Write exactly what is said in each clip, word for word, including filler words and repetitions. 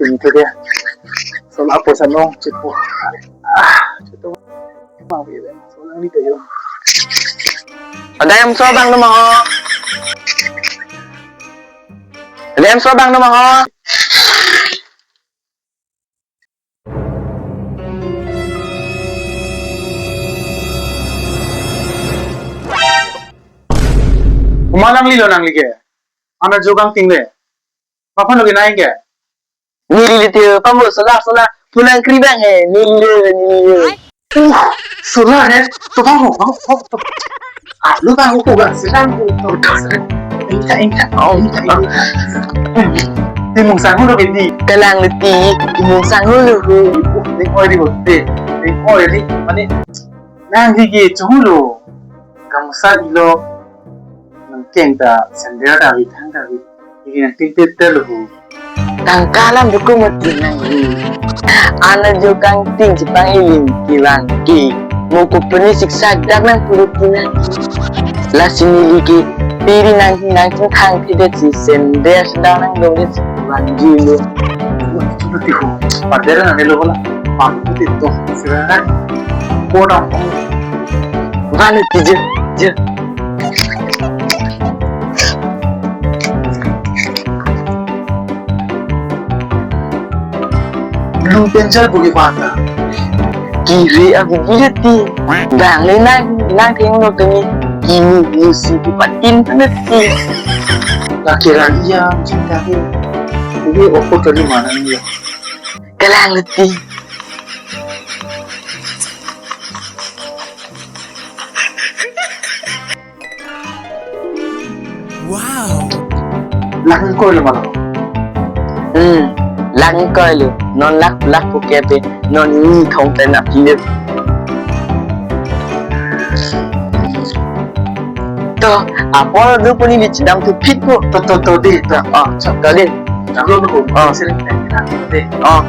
Ini tuh dia. Solar poisa nong, cepu. Ah, cepu. Mau ya, solar ni kayo. Ada yang so bang no maho. Ada yang so bang no maho. Komat nanglelo nangli ke? Ana jo kangting le. Papan lagi naik ke? Neli le te, pamo solar, solar. Punang kri bang he, neli le, neli le. Uh, solar he. To bang ho, bang ho, to. Ah, lu bang ho, ko bang sedang ko, to sedang. Ingka, ingka, oh, ingka, ingka. Ti mung sang ho lo ke ti. Kalang le ti, ti mung sang ho lo ho. Uh, ning oi di ho, ti. Ning oi di, mane. Nangli ke chungulo. Kamusa ilo. Nangkeng ta sandal ta ri, thang ta ri. Ili nangting te te lo hu. Tangka alam duku mati nangli. Ana jo kangting chepang ili kevang ke. Mo ko peni siksa dak nang puru ti nang. Lasi neli ke piri nang nang chingthang phi det si sandal sedang nang dong det si vangji lo. Chutu ti hu. Parder nang nelo bola. Pam tu ti to. Sira nang. Ko dong. Vale ti je, je. Blue pencil bugi pata. Kiri abu gila ti. Bang le nang, nang theng lo temi. Kini musi di patin panet ti. Laki rang iya, cinta ke. Ubi opo tadi mana ni ya? Kalang le ti. Wow. Lang ko lo malo. Hmm. Lang ko lo. Non lak lak ko kepe. Non ni thong ten ap hilir. To, apor do puni di chidam tu phit ko. To, to, to, di, to. Oh, to di. Jalo lo ko. Oh. Sering ten, to di. Oh.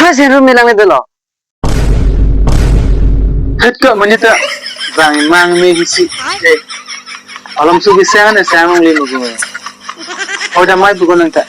Thoi si ru melang le dolo. Het ko mani ta. Bang mang me hisi. Eh. Alam su bisa ne sang le mo ko. Oh, damai bukan nang ta.